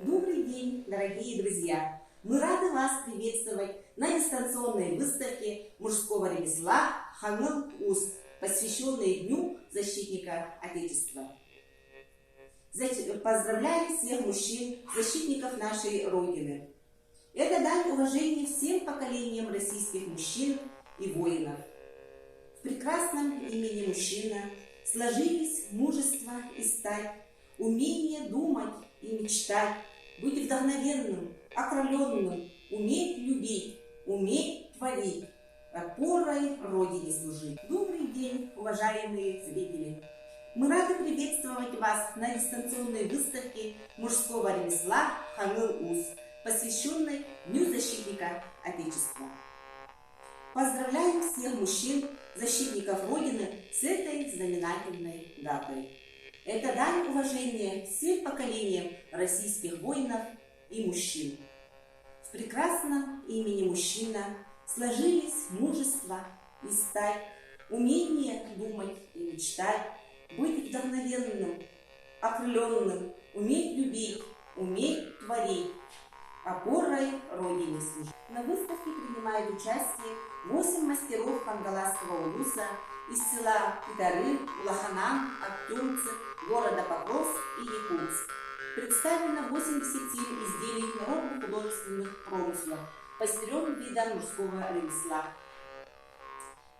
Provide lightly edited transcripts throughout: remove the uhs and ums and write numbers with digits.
Добрый день, дорогие друзья! Мы рады вас приветствовать на дистанционной выставке мужского ремесла «Хаҥыл Уус», посвященной Дню защитника Отечества. Поздравляю всех мужчин, защитников нашей Родины. Это дань уважения всем поколениям российских мужчин и воинов. В прекрасном имени мужчина сложились мужество и стать, умение думать и мечтать, быть вдохновенным, окрыленным, уметь любить, уметь творить, опорой Родине служить. Добрый день, уважаемые зрители! Мы рады приветствовать вас на дистанционной выставке мужского ремесла «Хаҥыл Уус», посвященной Дню защитника Отечества. Поздравляем всех мужчин, защитников Родины с этой знаменательной датой. Это дань уважения всем поколениям российских воинов и мужчин. В прекрасном имени мужчина сложились мужество и стать, умение думать и мечтать, быть вдохновенным, окрыленным, уметь любить, уметь творить, опорой Родине служить. На выставке принимают участие 8 мастеров Хангаласского улуса из села Титары, Улаханан, Актюмцы, города Покровск и Якутск. Представлено 87 изделий народных художественных промыслов по трем видам мужского ремесла.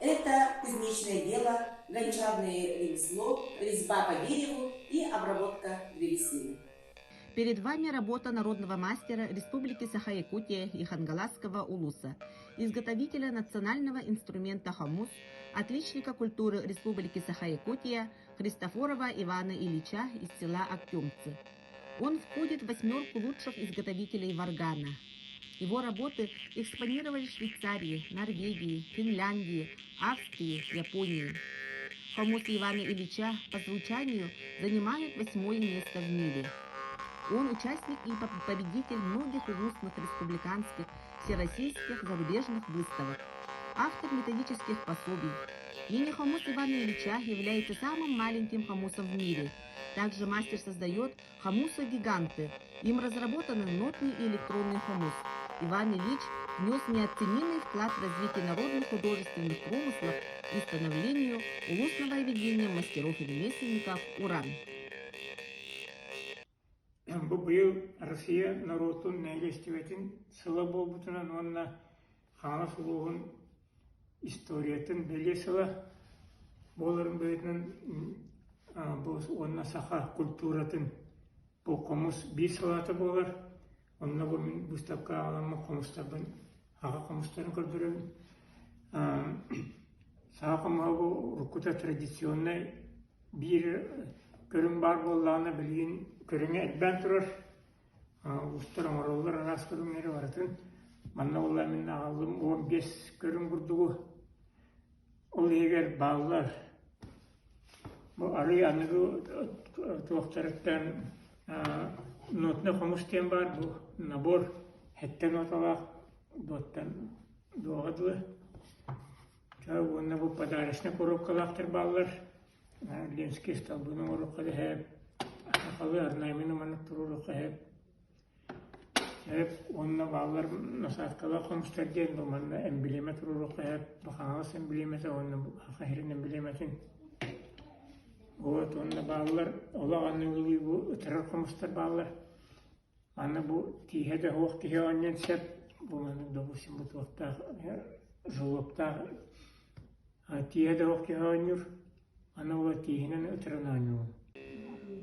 Это кузнечное дело, гончарное ремесло, резьба по дереву и обработка древесины. Перед вами работа народного мастера Республики Саха-Якутия и Хангаласского улуса, изготовителя национального инструмента хомус, отличника культуры Республики Саха-Якутия Христофорова Ивана Ильича из села Актюмцы. Он входит в восьмерку лучших изготовителей варгана. Его работы экспонировали в Швейцарии, Норвегии, Финляндии, Австрии, Японии. Хомус Ивана Ильича по звучанию занимает восьмое место в мире. Он участник и победитель многих улусных республиканских, всероссийских, зарубежных выставок. Автор методических пособий. Мини-хомус Ивана Ильича является самым маленьким хомусом в мире. Также мастер создает хомусы-гиганты. Им разработаны нотный и электронный хомус. Иван Ильич внес неоценимый вклад в развитие народных художественных промыслов и становлению улусного ведения мастеров и ремесленников «Уран». Бу быйыл Россия норуотун нэһилиэстибэтин сыла буолбутунан уонна Хаҥалас улууһун историятын бэлиэ сыла буоларын быһыытынан бу уонна саха культуратын бу хомус биир салаата буолар. Онно бу мин быыстапка аҕаламмыт хомустарбын аҕа хомустарын көрдөрөбүн. Саха хомуһа бу уруккута традиционнай биир көрүҥ баар буоллаҕына билигин көрүҥэ элбээн турар. Уустар оҥороллор араас көрүҥнэри барытын. Манна буолла мин аҕаллым 15 көрүҥ курдугу. Ол иһигэр бааллар. Бу арый аныгы туохтарыттан нотный хомус диэн баар бу набор сэттэ ноталаах дуоттан дуоҕа дылы. Уонна бу подарочнай коробкалаахтар бааллар. Ленский столбун оҥоруохха дэһээп, сахалыы орнамент маннык туруоруохха иһэп. Эп уонна бааллар насадкалаах хомустар диэн бу манна эмблема туруоруохха иһэп. Бу Хаҥалас эмблемэтэ уонна бу Саха сирин эмблемэтин. Вот уонна бааллар олох аныгылыы бу ытырар хомустар бааллар. Аны бу тииһэ да суох киһи оонньуон сөп. Бу маннык допустим бу туохтаах жолуоптаах тииһэ да суох киһи оонньуур. Аны ол тииһинэн ытыран оонньуубун.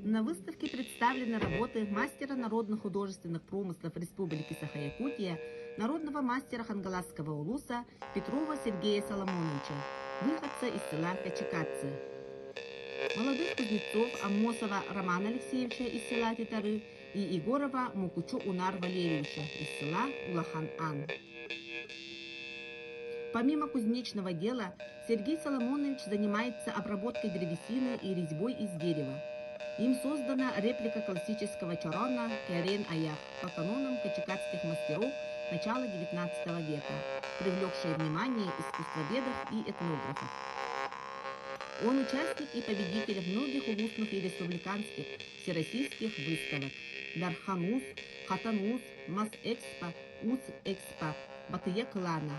На выставке представлены работы мастера народных художественных промыслов Республики Саха-Якутия, народного мастера Хангаласского улуса Петрова Сергея Соломоновича, выходца из села Качикатцы. Молодых кузнецов Аммосова Романа Алексеевича из села Титары и Егорова Мукучу Унар Валерьевича из села Улахан-Ан. Помимо кузнечного дела, Сергей Соломонович занимается обработкой древесины и резьбой из дерева. Им создана реплика классического чорона Кэрен Аях по канонам качикатских мастеров начала XIX века, привлекшая внимание искусствоведов и этнографов. Он участник и победитель многих улусных и республиканских, всероссийских выставок. Дархан Уус, Хатан Уус, Мас Экспо, Уус Экспо, Батыйа Кылаана,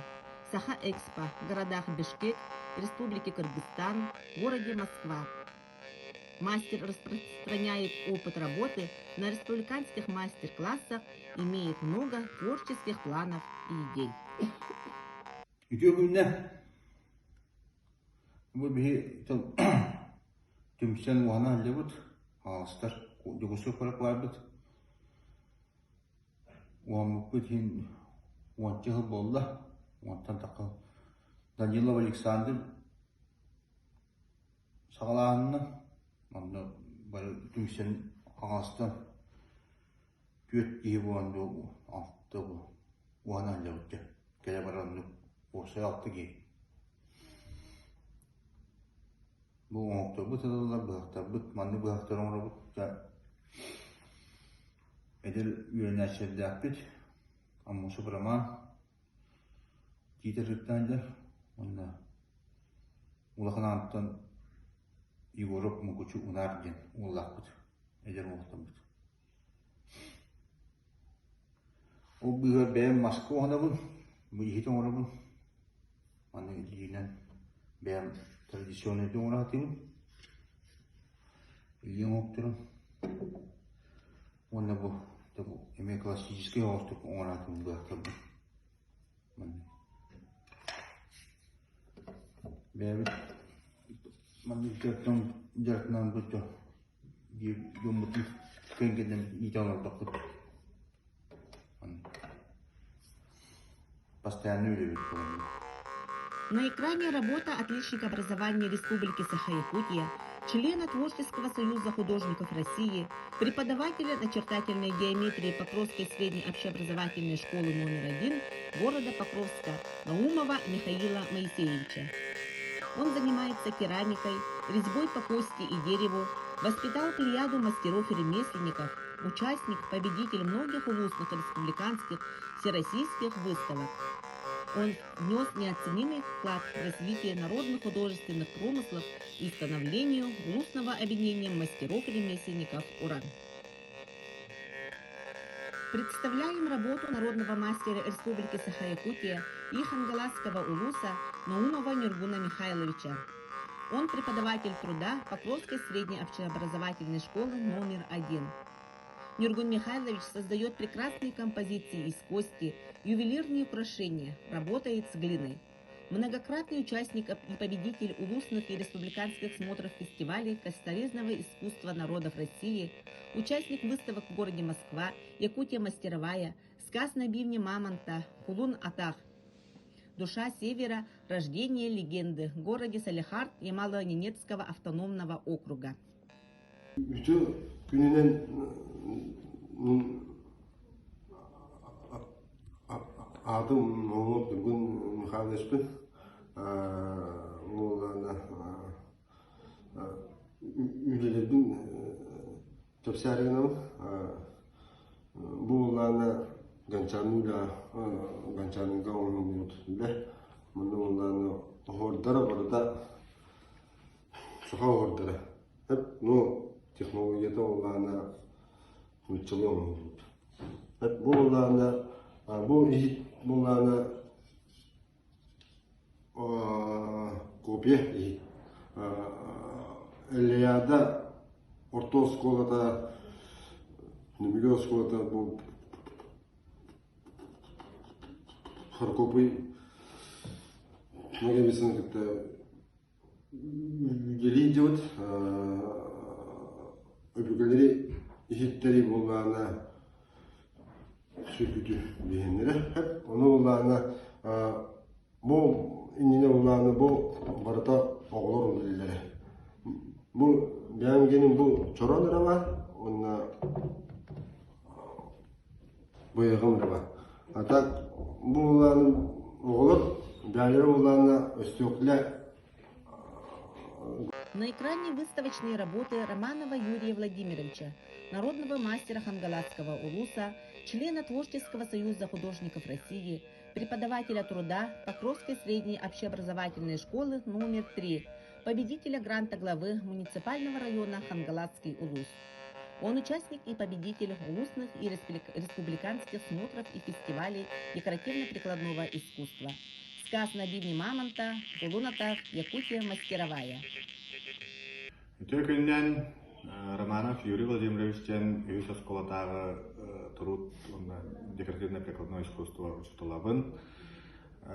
Саха Экспо, городах Бишкек, Республике Кыргызстан, городе Москва. Мастер распространяет опыт работы на республиканских мастер-классах, имеет много творческих планов и идей. Үтүө күннэ бу биһи түмсэн уһана сылдьабыт хаалыстар Дьокуускай куорат баарбыт уһаммыппыт иһин уонча сыл буолла уонтан тахха Данилов Александр саҕалааһынна онно бары түмсэн хаҥаластан түөрт киһи буолан дуу алта уһана сылдьабыт дьэ кэлэ барар оннук уопсай алта киһи бу оҥоһуктарбыт ылаллар быһахтарбыт маннык быһахтары оҥоробут эдэр үөрэнээччилэрдээхпит Аммосов Роман Тиитэ сыттаан дьэ уонна Улахан Аантан Егоров Мукучу Унаар диэн уоллаахпыт, эдэр уолтаммыт. Ол быыһыгар бэйэм маска уһанабын, бу иһит оҥоробун. Аны илиинэн бэйэм традиционнайдыы оҥоро сатыыбын. Илии оҥоһуктарым. Уонна бу эмиэ классическай оҥоһуктук оҥораатым быһахтарбын. Бэйэбит маннык дьарыктан дьарыктанарбыт биир дьоммутун кэнкэнэн иитэ олордохпут. Постоянно үлэбит буолар. На экране работа отличника образования Республики Саха-Якутия, члена Творческого союза художников России, преподавателя начертательной геометрии Покровской средней общеобразовательной школы номер один города Покровска Наумова Михаила Моисеевича. Он занимается керамикой, резьбой по кости и дереву, воспитал плеяду мастеров и ремесленников, участник, победитель многих улусных республиканских, всероссийских выставок. Он внес неоценимый вклад в развитие народных художественных промыслов и становлению улусного объединения мастеров-ремесленников «Уран». Представляем работу народного мастера Республики Саха-Якутия и Хангаласского улуса Наумова Нюргуна Михайловича. Он преподаватель труда Покровской средней общеобразовательной школы номер один. Нюргун Михайлович создает прекрасные композиции из кости, ювелирные украшения, работает с глиной. Многократный участник и победитель улусных и республиканских смотров фестивалей косторезного искусства народов России, участник выставок в городе Москва, Якутия мастеровая, сказ на бивне мамонта, Кулун Атах, Душа Севера, рождение легенды, в городе Салехард Ямало-Ненецкого автономного округа. Үтүө күнүнэн аатым Оҥоп Ньургун Михайловичпын. Уоллаана үлэлэрбин кэпсээри гынабын. Бу уоллаана Гончарный үлэ Гончарныйга оҥоһуллубут үлэ. Манна уоллаана оһуордара барыта саха оһуордара. Ну, технологията уоллаана нууччалыы оҥоһуллубут. Бу уоллаана бу иһит буоллаана копия иһит. Эллиада орто оскуолата, Нөмүгү оскуолата бу Харкопуй Многобисаны кытта Үлэлии дьыбыт өбүгэлэри иһиттэри буоллаҕына сүргүтү биһиннэрэ. Ону буоллаҕына бу иннинэ буоллаҕына бу барыта оҕолор үлэлэрэ. Бу бэйэм геним бу чорон эрэ баар уонна быйаҕым эрэ баар. А так бу буоллаҕына оҕолор бэйэлэрэ буоллаҕына өстүөклэ На экране выставочные работы Романова Юрия Владимировича, народного мастера Хангаласского улуса, члена Творческого союза художников России, преподавателя труда Покровской средней общеобразовательной школы номер 3, победителя гранта главы муниципального района Хангаласский улус. Он участник и победитель улусных и республиканских смотров и фестивалей декоративно-прикладного искусства. Сказ на бивне мамонта, Кулунатах, Якутия мастеровая. Үтүө күнүнэн Романов Юрий Владимирович диэн үһүс оскуолатааҕы труд уонна декоративно-прикладное искусство учууталабын.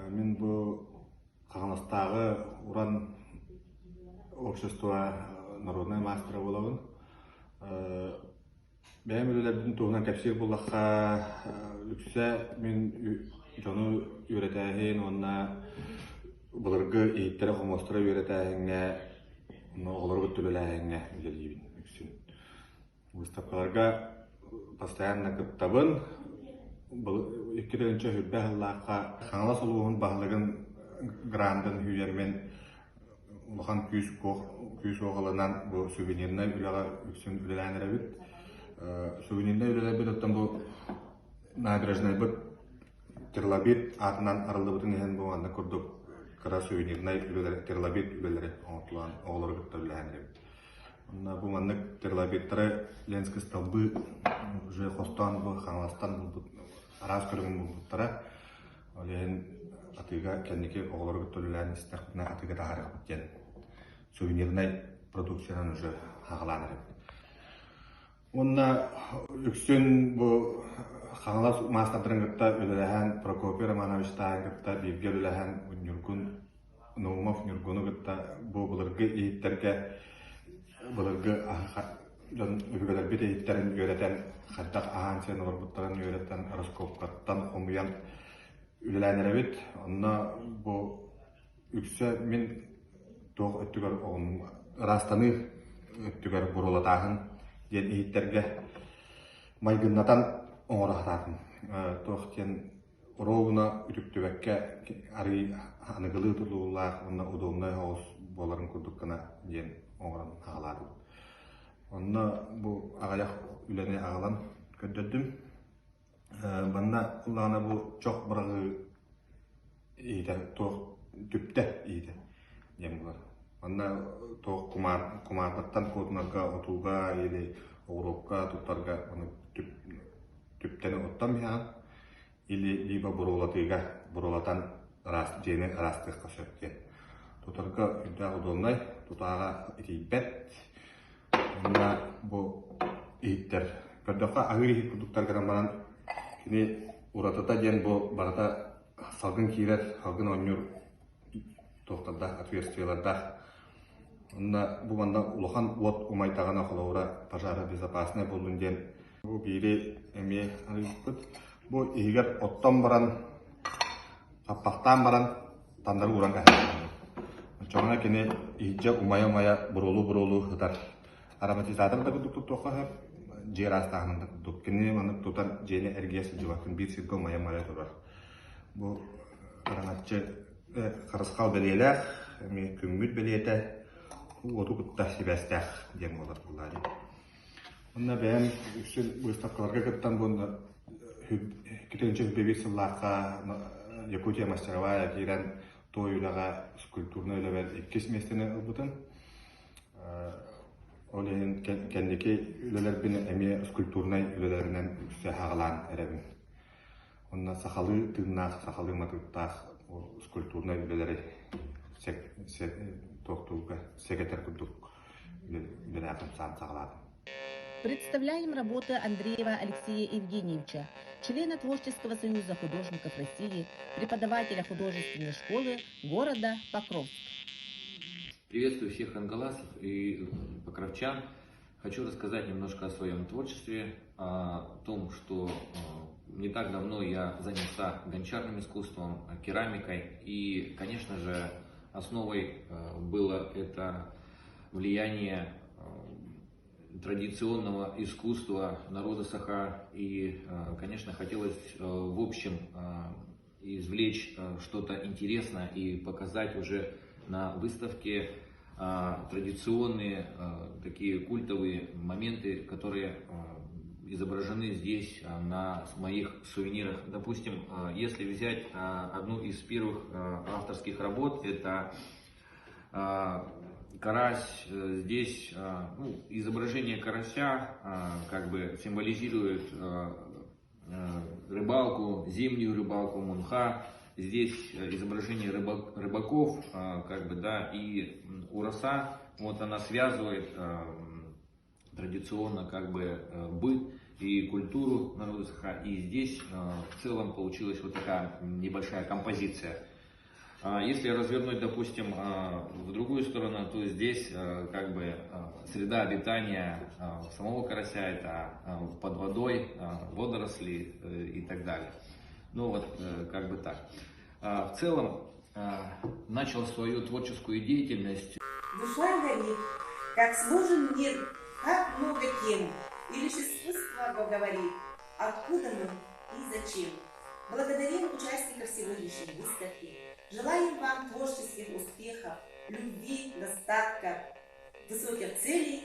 Мин бу Хаҥаластааҕы уран общество народнай маастара буолабын. Бэйэм үлэлэрбин туһунан кэпсиир буоллахха, үксэ мин дьону үөрэтээһин уонна былыргы иһиттэрэ-хомуостара үөрэтээһиҥҥэ, оҕолору кытта үлэлээһиҥҥэ үлэлиибин үксүн. Выставкаларга постоянно кыттабын. 2020 сыллаахха Хаҥалас улууһун баһылыгын грандын үүйэрмин улахан күүс-уох ылынан бу сувенирнай үлэҕэ үксүн үлэлээн эрэбит. Сувенирнай үлэлэрбит оттон бу набережнайбыт Терлобит аатынан арыллыбытын иһин бу маннык курдук кыра сувенирнай үлэлэри, терлобит үлэлэри оҥотулаан оҕолору кытта үлэлээн эрэбит. Онно бу маннык терлобиттары Ленскэй столбы уже хостоон бу Хаҥаластан булбут араас көрүҥүн булбуттара. Ол иһин атыыга кэнники оҕолору кытта үлэлээн истэхпинэ атыыга таһаарыахпыт диэн сувенирнай продукциянан уже хаҕалаан эрэбит. Уонна үксүн бу Хаҥалас маастардарын кытта үлэлэһэн Прокопий Романович Таайын кытта бииргэ үлэлэһэн Ньургун Наумов Ньургуну кытта бу былыргы иһиттэргэ былыргы дьон өбүгэлэрбит иһиттэрин үөрэтэн хайдах аһаан сиэн олорбуттарын үөрэтэн раскопкаттан хомуйан үлэлээн эрэбит. Онно бу үксэ мин туох өттүгэр ыраастаныы өттүгэр буруолатааһын диэн иһиттэргэ майгыннатан оҥоро сатаатым. Туох диэн оруобуна үтүктүбэккэ арыый аныгылыы тутулуулаах уонна удобнай соҕус буоларын курдук гына диэн оҥорон аҕалаатым. Онно бу аҕыйах үлэни аҕалан көрдөрдүм. Манна ыллаҕына бу чох быраҕыы иһитэ туох түптэ иһитэ диэн буолар. Манна туох кумаар кумаартан куотунарга отууга или оҕуруокка туттарга ону түп түптэни оттон иһэҕин или либо буруолатыыга буруолатан ыраас дьиэни ыраастыахха сөп диэн. Тутарга үрдээх удобнай, тутааҕа итийбэт. Уонна бу иһиттэр көрдөххө аһыыр иһит курдуктар гынан баран кини уратыта диэн бу барыта салгын киирэр, салгын оонньуур туохтардаах, отверстиелардаах. Онно бу манна улахан уот умайдаҕына холобура пожаробезопасный буоллун диэн бу биири эмиэ арыйбыппыт. Бу иһигэр оттон баран, хаппахтаан баран тандары ууран кэһэллэр. Оччоҕуна кини иһирдьэ умайа-умайа буруолуу-буруолуу сытар. Ароматизатор да курдук туттуохха сөп, дьиэ ыраастааһынын да курдук. Кини маннык тутан дьиэни эргийэ сылдьыбаккын, биир сиргэ умайа-умайа турар. Бу араҥаччы харысхал бэлиэлээх, эмиэ күммүт бэлиэтэ, уоту кытта сибээстээх диэн буолар буоллаа дии. Онно бэйэм үксүн быыстапкаларга кыттан буонна китинчи биир сыллаахха Якутия мастеровая киирэн той үлэҕэ скульптурнай үлэбэр иккис миэстэни ылбытым. Ол иһин кэнники үлэлэрбин эмиэ скульптурнай үлэлэринэн үксэ хаҕалаан эрэбин. Онно сахалыы тыыннаах, сахалыы матыыптаах скульптурнай үлэлэри туохтуурга сэгэтэр курдук үлэлээх хамсаан саҕалаатым. Представляем работы Андреева Алексея Евгеньевича, члена Творческого союза художников России, преподавателя художественной школы города Покровск. Приветствую всех ангаласов и покровчан. Хочу рассказать немножко о своем творчестве, о том, что не так давно я занялся гончарным искусством, керамикой. И, конечно же, основой было это влияние традиционного искусства народа Саха. И, конечно, хотелось в общем извлечь что-то интересное и показать уже на выставке традиционные такие культовые моменты, которые изображены здесь на моих сувенирах. Допустим, если взять одну из первых авторских работ, это Карась здесь, ну, изображение карася как бы символизирует рыбалку, зимнюю рыбалку мунха. Здесь изображение рыбаков, как бы, да, и ураса, вот она связывает традиционно как бы быт и культуру народа Саха. И здесь в целом получилась вот такая небольшая композиция. Если развернуть, допустим, в другую сторону, то здесь как бы среда обитания самого карася, это под водой, водоросли и так далее. Ну вот, как бы так. В целом, начал свою творческую деятельность. Душа горит, как сложен мир, как много тем, и лишь искусство говорит, откуда мы и зачем. Благодарим участников сегодняшней выставки. Желаем вам творческих успехов, любви, достатка, высоких целей.